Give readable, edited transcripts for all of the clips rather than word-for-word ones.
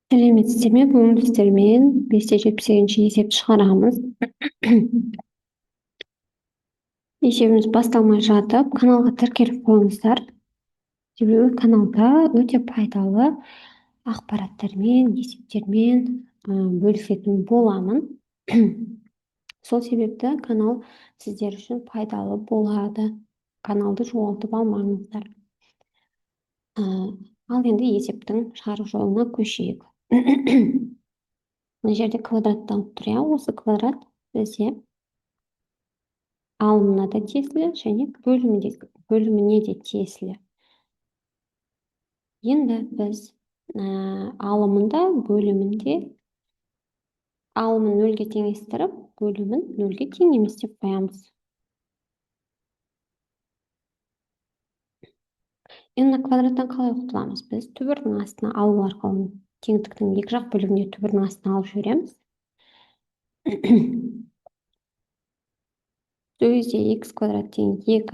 Сәлеметсіздер ме? Бүгін сіздермен 5-те 78-ші есепті шығарамыз. Есебіміз басталмай жатып, каналға тіркеліп қойыңыздар. Себебі каналда өте пайдалы ақпараттармен, есептермен бөлісетін боламын. Сол себепті канал сіздер үшін пайдалы болады. Каналды жоғалтып алмаңыздар. Ал енді есептің шығару жолына көшейік. Мына жерде квадратталып тұр, иә, осы квадрат бізде алымына да тиесілі және бөліміне де тиесілі. Енді біз алымында, бөлімінде алымын нөлге теңестіріп, бөлімін нөлге тең емес деп қоямыз. Енді мына квадраттан қалай құтыламыз? Біз түбірдің астына алу арқылы теңдіктің екі жақ бөлігінде түбірдің астына алып жібереміз. Сол кезде х квадрат тең 2,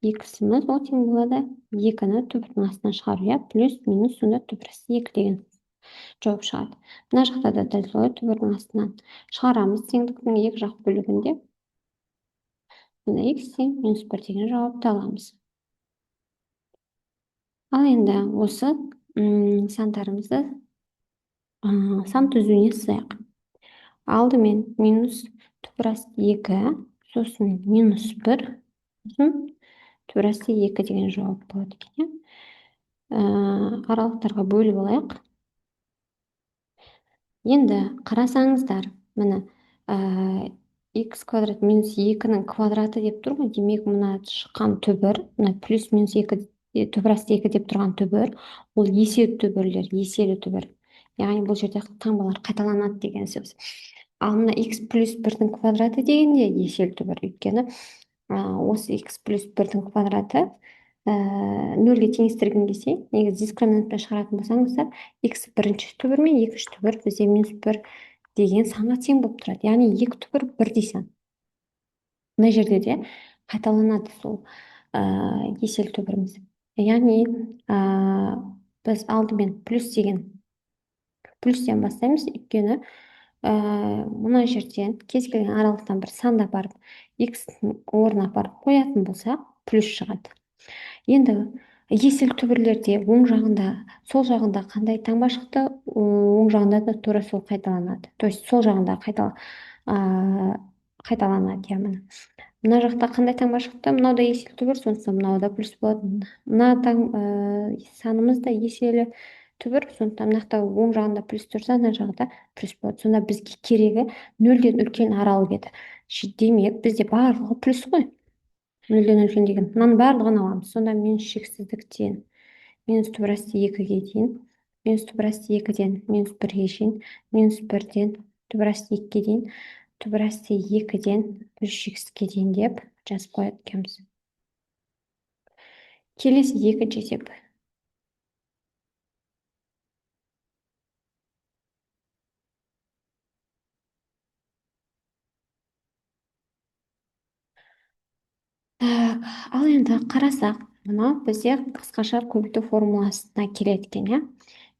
х-іміз ол тең болады 2-ні түбірдің астына шығару, иә, плюс минус, сонда түбір асты 2 деген жауап шығады. Мына жақта да дәл солай түбірдің астынан шығарамыз теңдіктің екі жақ бөлігінде. Сонда х тең минус 1 деген жауапты аламыз. Ал енді осы сандарымызды сан түзуіне сызайық. Алдымен минус түбір асты 2, сосын минус 1, сосын түбір асты 2 деген жауап болады екен. Аралықтарға бөліп алайық. Енді қарасаңыздар, міне, х квадрат минус 2-нің квадраты деп тұр ғой. Демек, мына шыққан түбір, мына плюс минус 2, түбір асты 2 деп тұрған түбір, ол еселі түбірлер, еселі түбір. Яғни бұл жерде таңбалар қайталанады деген сөз. Ал мына х плюс 1-дің квадраты дегенде еселі түбір. Өйткені осы х плюс 1-дің квадраты нөлге теңестірген кезде, негізі дискриминантпен шығаратын болсаңыздар, х бірінші түбір мен екінші түбір бізде минус 1 деген санға тең болып тұрады. Яғни екі түбір бірдей сан. Мына жерде де қайталанады сол еселі түбіріміз. Яғни біз алдымен плюс деген плюстен бастаймыз, өйткені мына жерден кез келген аралықтан бір санды апарып х-ның орнына апарып қоятын болсақ, плюс шығады. Енді еселі түбірлерде оң жағында, сол жағында қандай таңба шықты, оң жағында да тура сол қайталанады. То есть сол жағында қайталанады, иә, міне. Мына жақта қандай таңба шықты? Мынау да еселі түбір, сондықтан мынау да плюс болады. Мына санымыз да еселі түбір, сондықтан мына жақта оң жағында плюс тұрса, мына жағында плюс болады. Сонда бізге керегі нөлден үлкен аралық еді. Демек, бізде барлығы плюс қой. Нөлден үлкен деген. Мынаның барлығын аламыз. Сонда минус шексіздіктен минус түбір асты 2-ге дейін, минус түбір асты 2-ден минус 1-ге шейін, минус 1-ден түбір асты 2-ге дейін, түбір асты 2-ден плюс шексізге дейін деп жазып қояды екенбіз. Келесі екінші есеп. Так, ал енді қарасақ, мынау бізде қысқаша көбейту формуласына келеді екен, иә?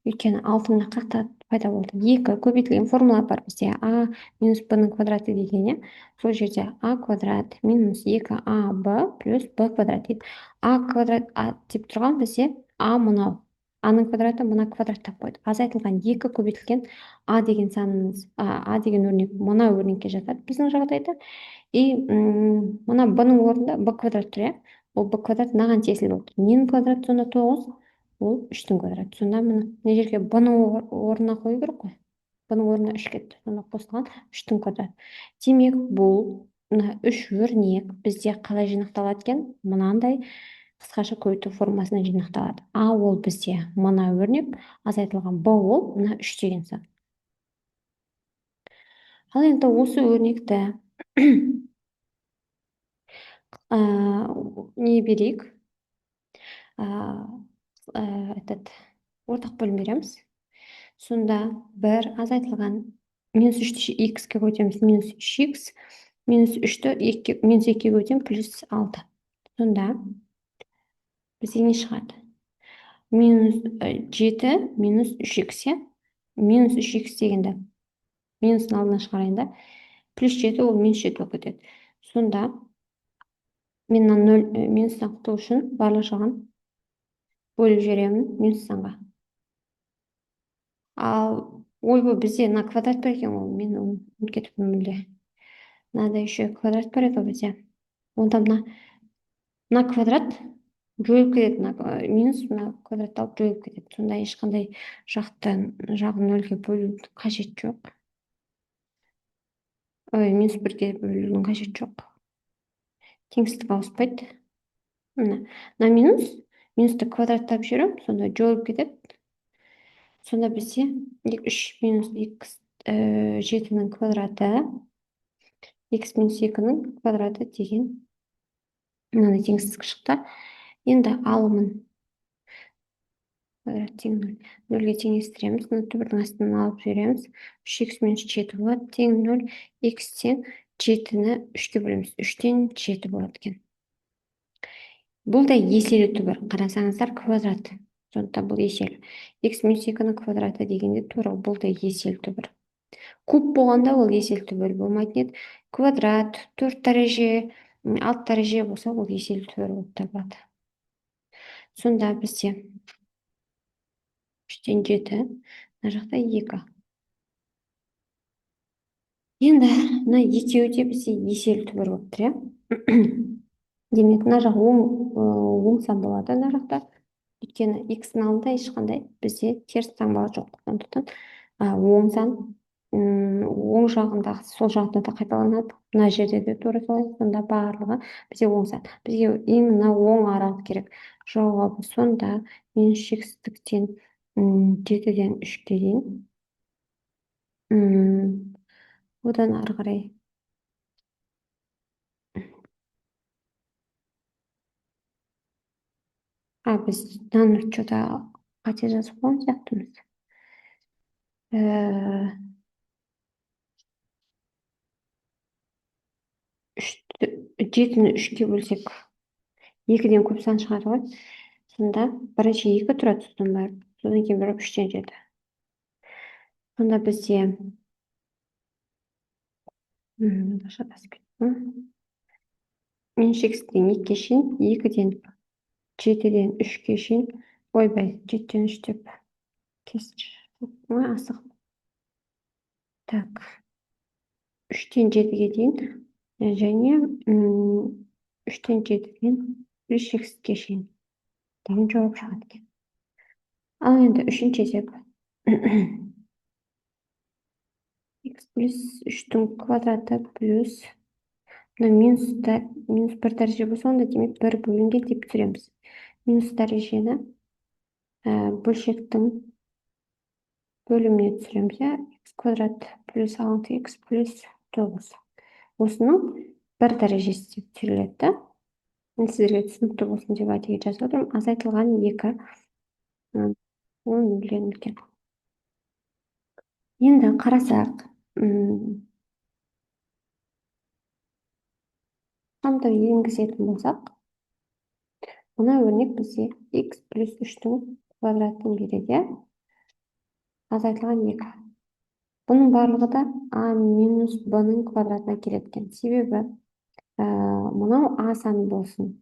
Өйткені алтын қақта пайда болды. 2 көбейтілген формула бар бізде. А минус б-ның квадраты деген, иә? Сол жерде а квадрат минус 2аб плюс б квадрат дейді. А квадрат а деп тұрған бізде а мынау. А-ның квадраты мына квадраттап қойды. Азайтылған 2 көбейтілген а деген санымыз, а деген өрнек мына өрнекке жатады біздің жағдайда. И мына б-ның орнында б квадрат тұр, иә? Ол б квадрат мынаған тиесілі болып тұр. Ненің квадраты сонда 9, ол 3-тің квадраты. Сонда міне мына жерге б-ның орнына қою керек қой. Б-ның орнына 3 кетті. Сонда қосылған 3-тің квадраты. Демек, бұл мына 3 өрнек бізде қалай жинақталады екен? Мынандай қысқаша көбейту формасына жинақталады. А ол бізде мына өрнек, азайтылған б ол мына 3 деген сан. Ал енді осы өрнекті не берейік? Этот ортақ бөлім береміз. Сонда 1 азайтылған минус 3-ті х-ке көтеміз, минус 3х, минус 3-ті минус 2-ге көтеміз, плюс 6. Сонда бізде не шығады? Минус 7 минус үш икс, иә? Минус үш икс дегенді минустың алдына шығарайын да, плюс жеті ол минус жеті болып кетеді. Сонда мен мына нөл минустан құтылу үшін барлық жағын бөліп жіберемін минус санға. Ал ойбой, бізде мына квадрат бар екен ғой, мен оны ұмытып кетіппін мүлде. Мынада еще квадрат бар еді ғой бізде. Онда мына квадрат жойылып кетеді, мына минус мына квадратты алып жойылып кетеді. Сонда ешқандай жағын нөлге бөлудің қажеті жоқ. Ой, минус бірге бөлудің қажеті жоқ. Теңсіздік ауыспайды. Мына минус, минусты квадраттап жіберемін, сонда жойылып кетеді. Сонда бізде үш минус икс жетінің квадраты, икс минус екінің квадраты деген мынандай теңсіздік шықты. Енді алымын квадрат тең нөл. Нөлге теңестіреміз. Мына түбірдің астынан алып жібереміз. Үш икс минус жеті болады тең нөл. Икс тең жетіні үшке бөлеміз. Үштен жеті болады екен. Бұл да еселі түбір. Қарасаңыздар, квадрат. Сондықтан бұл еселі. Икс минус екінің квадраты дегенде тура бұл да еселі түбір. Куб болғанда ол еселі түбір болмайтын еді. Квадрат, 4 дәреже, 6 дәреже болса, ол еселі түбір болып табылады. Сонда бізде үштен жеті, мына жақта екі. Енді мына екеуі де бізде еселі түбір болып тұр, иә? Демек, мына жақ оң сан болады мына жақта. Өйткені икстің алдында ешқандай бізде теріс таңба жоқ. Сондықтан оң сан, оң жағындағы сол жағында да қайталанады. Мына жерде де тура солай. Сонда барлығы бізде оң сан. Бізге именно оң аралық керек. Жауабы сонда минус шексіздіктен жетіден үшке дейін. Одан ары қарай біз мынаны что-то қате жазып қойған сияқтымыз. Жетіні үшке бөлсек, екіден көп сан шығады ғой. Сонда бірінші екі тұрады, содан барып, содан кейін барып үштен жеті. Сонда бізде шатасып кеттім. Минус шексіздіктен екіге шейін, екіден жетіден үшке шейін, ойбай, жетіден үш деп кесіп асығып. Так, үштен жетіге дейін және үштен жетіден плюс шексіздікке шейін деген жауап шығады екен. Ал енді үшінші есеп. Х плюс үштің квадраты плюс мына минус бір дәреже болса, онда демек бір бөлінген деп түсіреміз. Минус дәрежені бөлшектің бөліміне түсіреміз, иә? Х квадрат плюс алты х плюс тоғыз. Осының бір дәрежесі деп түсіріледі да. Мен сіздерге түсінікті болсын деп әдейі жазып отырмын. Азайтылған екі, он нөлден үлкен. Енді қарасақ, қамтып енгізетін болсақ, мына өрнек бізде х плюс үштің квадратын береді, иә? Азайтылған екі. Бұның барлығы да а минус б-ның квадратына келеді екен. Себебі мынау а саны болсын,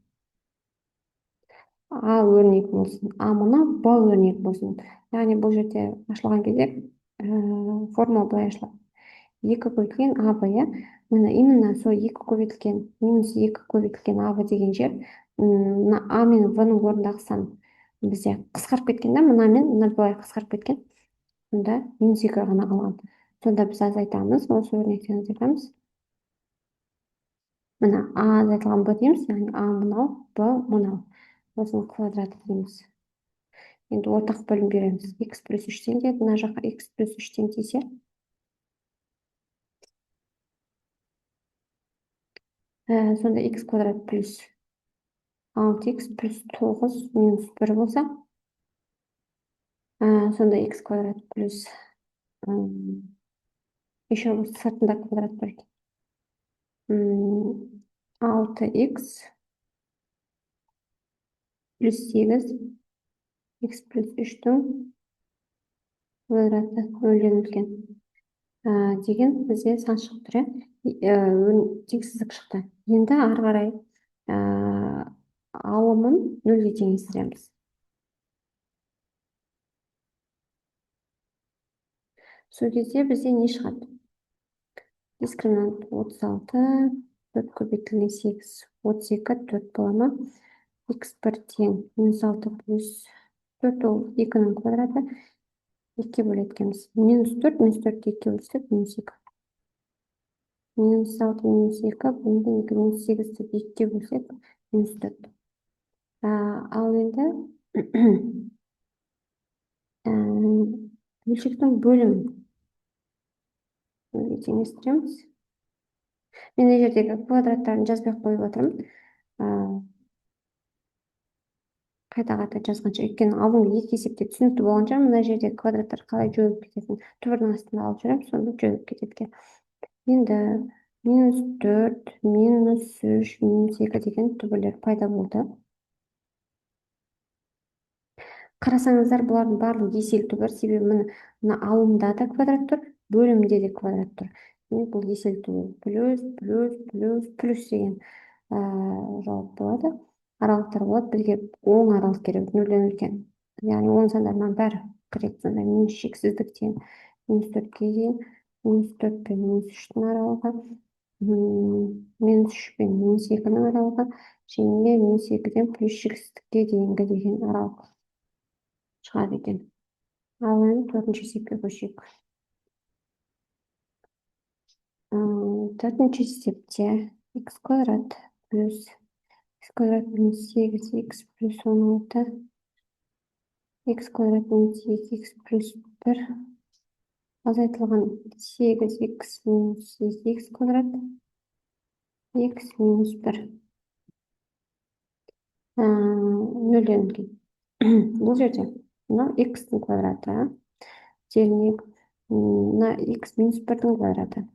а өрнек болсын, а мынау б өрнек болсын. Яғни бұл жерде ашылған кезде формула былай ашылады. Екі көбейтілген а б, иә? Міне именно сол екі көбейтілген минус екі көбейтілген а б деген жер, мына а мен в-ның орнындағы сан бізде қысқарып кеткен да, мына мен мына былай қысқарып кеткен. Сонда минус екі ғана қалған. Сонда біз азайтамыз, осы өрнектен азайтамыз. Мына а азайтылған б дейміз, яғни а мынау, б мынау. Осының квадраты дейміз. Енді ортақ бөлім береміз. Х плюс үштен келеді, мына жаққа х плюс үштен тисе. Сонда х квадрат плюс алты х плюс тоғыз минус бір болса, сонда х квадрат плюс, еще сыртында квадрат бар екен. Алты х плюс сегіз х плюс үштің Квадраты нөлден үлкен деген бізде сан шығып тұр, иә, теңсіздік шықты. Енді ары қарай алымын нөлге теңестіреміз. Сол кезде бізде не шығады? Дискриминант 36, 4 көбейтілген 8, 32, 4 бола ма? Х1 тең минус 6 плюс 4, ол 2-нің квадраты, 2-ге бөледі екенбіз. Минус 4, минус 4-ті 2-ге бөлсек, минус 2. Минус 6, минус 2, бөлінген 2, минус 8-ті 2-ге бөлсек, минус 4. Ал енді бөлшектің бөлімін нөлге теңестіреміз. Мен мына жердегі квадраттарын жазбай қойып отырмын. Қайта-қайта жазғанша, өйткені алдыңғы екі есепте түсінікті болған шығар, мына жердегі квадраттар қалай жойылып кететінін түбірдің астында алып жүремін, сонда жойылып кетеді екен. Енді минус 4, минус 3, минус 2 деген түбірлер пайда болды. Қарасаңыздар, бұлардың барлығы еселі түбір, себебі міне мына алымда да квадрат тұр, бөлімде де квадрат тұр. Демек, бұл еселі түбір плюс, плюс, плюс, плюс деген жауап болады. Аралықтар болады. Бізге оң аралық керек, нөлден үлкен. Яғни оң сандарынан бәрі кіреді. Сонда минус шексіздіктен минус 4-ке дейін, минус 4 пен минус 3-тің аралығы, минус 3 пен минус 2-нің аралығы және минус 2-ден плюс шексіздікке дейінгі деген аралық шығады екен. Ал енді төртінші есепке көшейік. Төртінші есепте х квадрат плюс х квадрат минус 8х плюс 16, х квадрат минус 2х плюс 1 азайтылған 8х минус 2х квадрат х минус 1 нөлден үлкен. Бұл жерде мынау х-тің квадраты, делінек мына х минус 1-дің квадраты.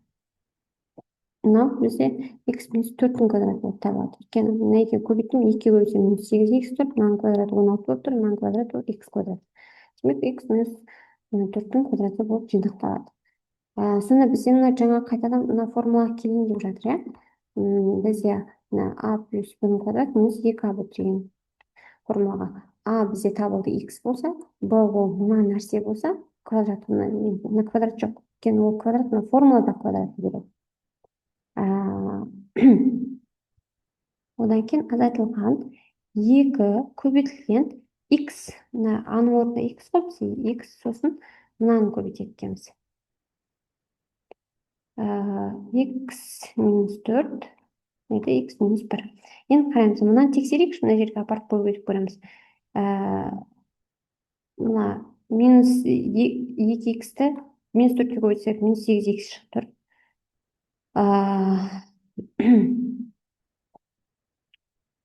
Мынау бізде х минус 4-тің квадраты болып табылады. Өйткені мына екеуін көбейттім, екіге көбейтсем минус 8 х 4, мынаның квадраты 16 болып тұр, мынаның квадраты ол х квадрат. Демек, х минус 4-тің квадраты болып жинақталады. Сонда бізде мына жаңа қайтадан мына формулаға келейін деп жатыр, иә? Бізде мына а плюс б квадрат минус 2аб деген формулаға. А бізде табылды х болса, б ол мына нәрсе болса, квадрат мына квадрат жоқ. Өйткені ол квадрат мына формулада квадрат береді. Одан кейін азайтылған 2 көбейтілген х, мына аның орнына х қой бізде, х, сосын мынаны көбейтеді екенбіз. Х минус 4, это х минус 1. Енді қараймыз, мынаны тексерейікші, мына жерге апарып қойып өтіп көреміз. Мына минус 2х-ті минус 4-ке көбейтсек, минус 8х шығып тұр.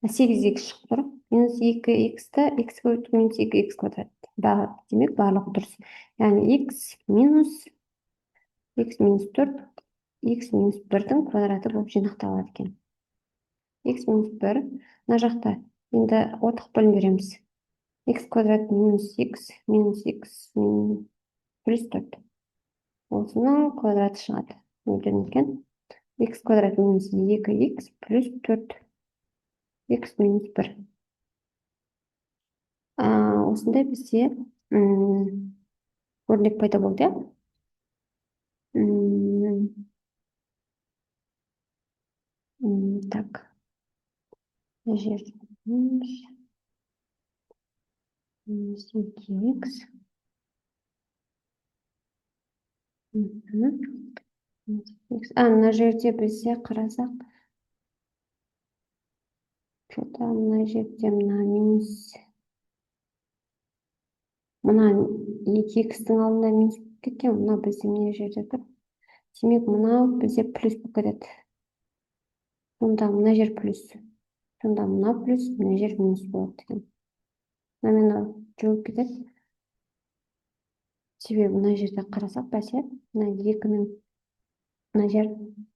8х шығып тұр. Минус 2х-ті х көбейтіп минус 2х квадрат. Демек, барлығы дұрыс. Яғни х минус х минус 4, х минус 1-дің квадраты болып жинақталады екен. Х минус 1, мына жақта енді ортақ бөлім береміз. Х квадрат минус х минус х плюс 4. Осының квадраты шығады. Нөлден үлкен. Х квадрат минус 2х плюс 4 х минус 1. Осындай бізде өрнек пайда болды, иә? Так. Мына жерде минус 2х. Мына жерде бізде қарасақ, что-то мына жерде мына минус, мына 2х-тің алдында минус болып кеткен, мына бізде мына жерде тұр. Демек, мынау бізде плюс болып кетеді. Сонда мына жер плюс. Сонда мына плюс, мына жер минус болады екен. Мына мынау жойылып кетеді. Себебі мына жерде қарасақ, бәсе, мына екінің мына жер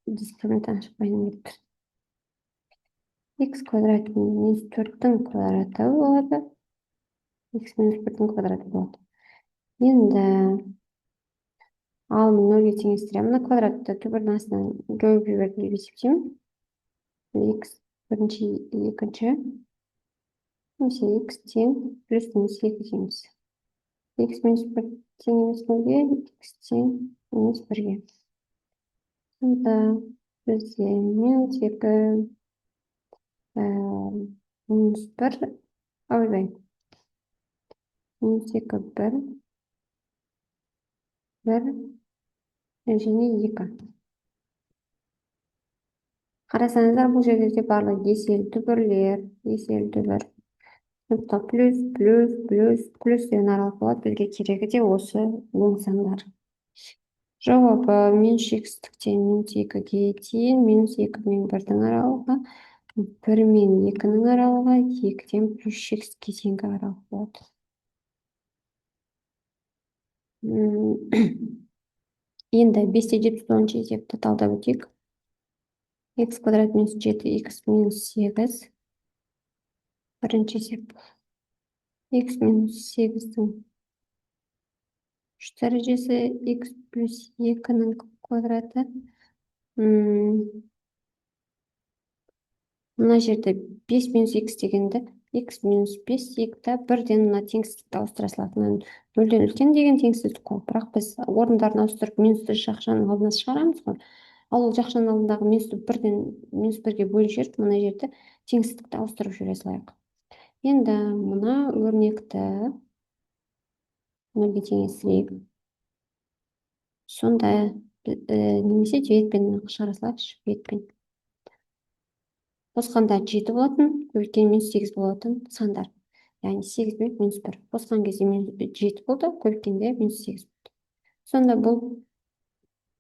дискриминанттан шықпайын деп тұр. Х квадрат минус 4-тің квадраты болады. Х минус 1-дің квадраты болады. Енді алым нөлге теңестіремін. Мына квадратты түбірдің астынан жойып жібердім деп есептеймін. Х бірінші, екінші, немесе х тең плюс минус 2 дейміз. Х минус 1 тең емес нөлге, х тең минус 1-ге. Сонда бізде минус 2, минус 1, ойбай, минус 2, 1, 1 және 2. Қарасаңыздар, бұл жерде де барлығы еселі түбірлер, еселі түбір. Сондықтан плюс, плюс, плюс, плюс деген аралық болады. Бізге керегі де осы оң сандар. Жауабы минус шексіздіктен минус 2-ге дейін, минус 2 мен 1-дің аралығы, 1 мен 2-нің аралығы, 2-ден плюс шексіздікке дейінгі аралық болады. Енді 5,79 есепті талдап өтейік. Х квадрат минус 7, х минус 8. Бірінші есеп. Х минус 8-дің 3 дәрежесі, х плюс 2-нің квадраты. Мына жерде 5 минус х дегенді х минус 5 дейік та, бірден мына теңсіздікті ауыстыра салады. Нөлден үлкен деген теңсіздік қой, бірақ біз орындарын ауыстырып минусты жақшаның алдына шығарамыз ғой. Ал ол жақшаның алдындағы минусты бірден минус 1-ге бөліп жіберіп, мына жерде теңсіздікті ауыстырып жібере салайық. Енді мына өрнекті нөлге теңестірейік. Сонда немесе 9-пен шығара салайықшы, 9-пен. Қосқанда 7 болатын, көбейткен минус 8 болатын сандар. Яғни 8 бен минус 1. Қосқан кезде минус 7 болды, көбейткенде минус 8 болды. Сонда бұл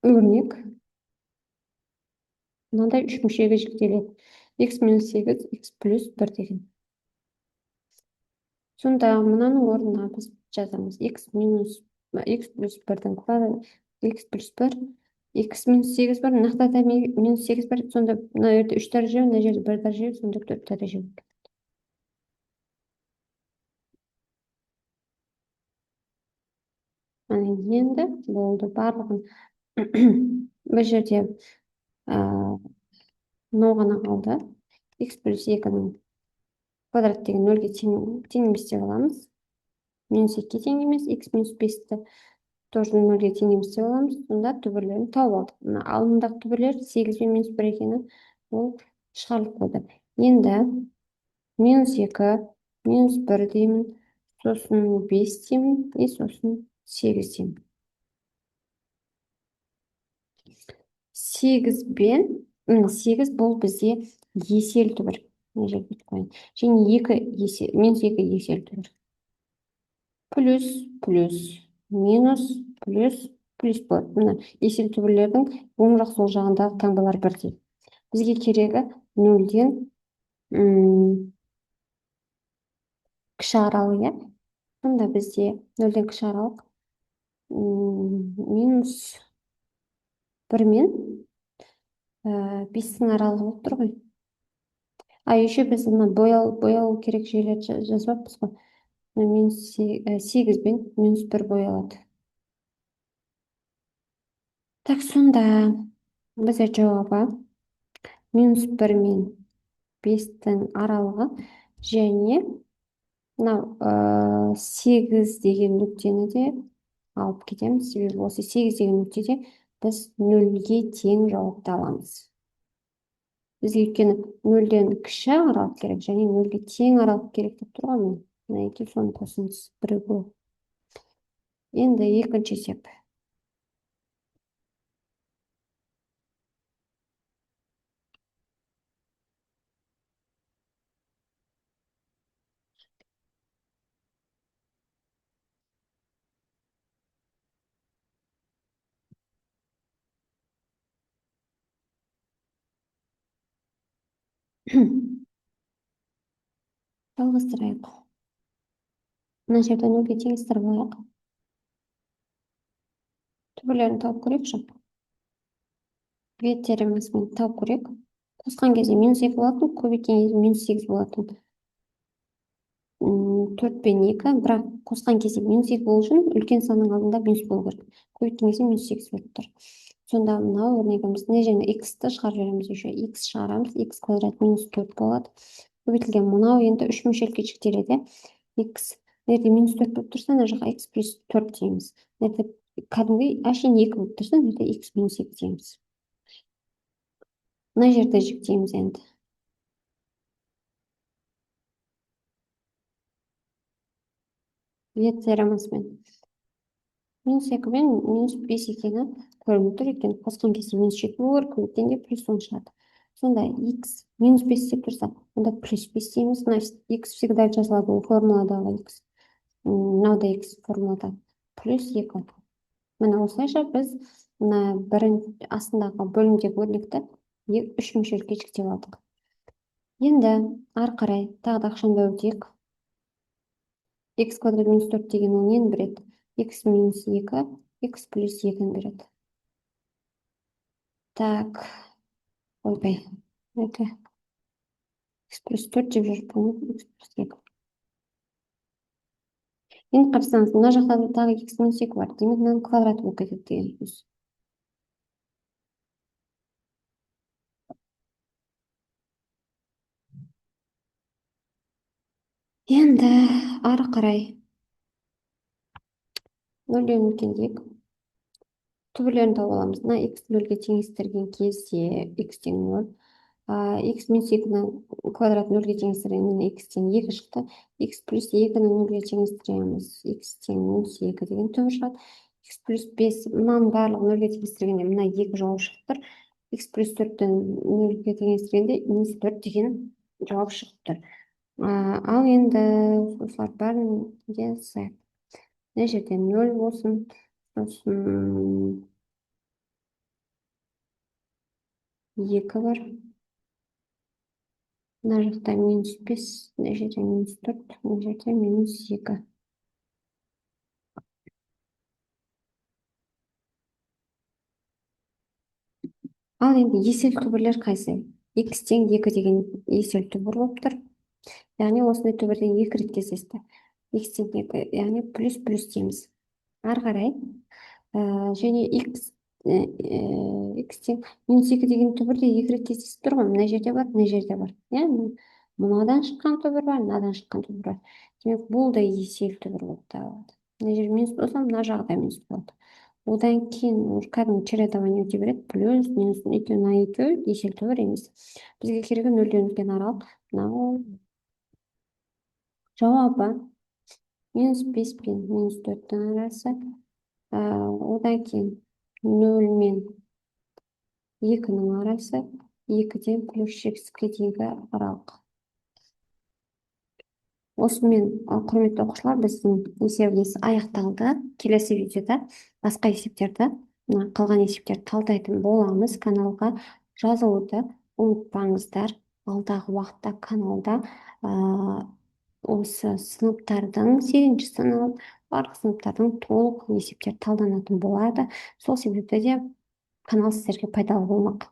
өрнек мынандай үш мүшеге жіктеледі. Х минус 8, х плюс 1 деген. Сонда мынаның орнына біз жазамыз х минус х плюс 1-дің квадраты, х плюс 1, х минус 8 бар, мына жақта да минус 8 бар. Сонда мына жерде 3 дәреже, мына жерде 1 дәреже, сонда 4 дәреже болып кетеді. Міне енді болды барлығын. Бұл жерде мынау ғана қалды. Х плюс 2-нің квадрат деген нөлге тең емес деп аламыз. Минус 2-ге тең емес, х минус 5-ті тоже нөлге тең емес деп аламыз. Сонда түбірлерін тауып алдық. Мына алдындағы түбірлер 8 бен минус 1 екені ол шығарылып қойды. Енді минус 2, минус 1 деймін, сосын 5 деймін, и сосын 8 деймін. 8 бен, міне 8 бұл бізде еселі түбір. Мына жерге бүйтіп қояйын. Және 2 есе, минус 2 еселі түбір. Плюс, плюс, минус, плюс, плюс болады. Міне еселі түбірлердің оң жақ сол жағындағы таңбалар бірдей. Бізге керегі нөлден кіші аралық, иә? Сонда бізде нөлден кіші аралық минус 1 мен 5-тің аралығы болып тұр ғой. А еще біз мына бояу керек жерлерді жазбаппыз ғой. Мына минус 8 бен минус 1 боялады. Так, сонда бізде жауабы минус 1 мен 5-тің аралығы және мынау 8 деген нүктені де алып кетеміз. Себебі осы 8 деген нүктеде біз нөлге тең жауапты аламыз. Бізге өйткені нөлден кіші аралық керек және нөлге тең аралық керек деп тұр ғой міне. Мына екеуі соның қосындысы бірігуі. Енді екінші есеп. Жалғастырайық. Мына жерде нөлге теңестіріп алайық. Түбірлерін тауып көрейікші. Виет теоремасымен тауып көрейік. Қосқан кезде минус 2 болатын, көбейткен кезде минус 8 болатын. 4 пен 2, бірақ қосқан кезде минус 2 болу үшін үлкен санның алдында минус болу керек. Көбейткен кезде минус 8 болып тұр. Сонда мынау өрнегіміз мына жеріне x-ті шығарып жібереміз еще. X шығарамыз, x квадрат минус 4 болады. Көбейтілген мынау енді 3 мүшелікке жіктеледі. X мына жерде минус 4 болып тұрса, мына жаққа x плюс 4 дейміз. Мына жерде кәдімгі әшейін 2 болып тұрса, мына жерде x минус 2 дейміз. Мына жерде жіктейміз енді. Виет теоремасымен. Минус 2 мен минус 5 екені көрініп тұр, өйткені қосқан кезде минус 7 болу керек, көбейткенде плюс 10 шығады. Сонда x минус 5 деп тұрса, онда плюс 5 дейміз. Мына x всегда жазылады, ол формуладағы x. Мынау да x формулада. Плюс 2. Міне осылайша біз мына бірінші астындағы бөлімдегі өрнекті үш мүшелікке жіктеп алдық. Енді ары қарай тағы да ықшамдап өтейік. X квадрат минус 4 деген ол нені береді? X минус 2, x плюс 2-ні береді. Так, ойбай, это x плюс 4 деп жүріп, x плюс 2. Енді қарасаңыз, мына жақта да тағы x минус 2 бар. Демек, мынаның квадраты болып кетеді деген сөз. Енді ары қарай нөлден үлкендейік. Түбірлерін тауып аламыз. Мына x нөлге теңестірген кезде x тең 0. X минус 2-нің квадраты нөлге теңестірген, міне x тең 2 шықты. X плюс 2-ні нөлге теңестіреміз. X тең минус 2 деген түбір шығады. X плюс 5, мынаның барлығы нөлге теңестіргенде мына 2 жауап шығып тұр. X плюс 4-ті нөлге теңестіргенде минус 4 деген жауап шығып тұр. Ал енді осылар бәрін жазайық. Мына жерде 0 болсын, сосын 2 бар. Мына жақта минус 5, мына жерде минус 4, мына жерде минус 2. Ал енді есел түбірлер қайсы? X тең 2 деген есел түбір болып тұр. Яғни осындай түбірден 2 рет кездесті. X тең 2, яғни плюс плюс дейміз. Ары қарай, және x тең минус 2 деген түбір де 2 рет кездесіп тұр ғой. Мына жерде бар, мына жерде бар. Мынадан шыққан түбір бар, мынадан шыққан түбір бар. Демек, бұл да есел түбір болып табылады. Мына жерде минус болса, мына жағы да минус болады. Одан кейін кәдімгі чередование өте береді. Плюс, минус, екеуі мына екеуі есел түбір емес. Бізге керегі нөлден үлкен аралық. Мынау жауабы минус 5 пен минус 4-тің арасы. Одан кейін 0 мен 2-нің арасы, 2-ден плюс шексізге дейінгі аралық. Осымен, құрметті оқушылар, біздің есебіміз аяқталды. Келесі видеода басқа есептерді, мына қалған есептерді талдайтын боламыз. Каналға жазылуды ұмытпаңыздар. Алдағы уақытта каналда осы сыныптардың, 8-ші сынып, барлық сыныптардың толық есептері талданатын болады. Сол себепті де канал сіздерге пайдалы болмақ.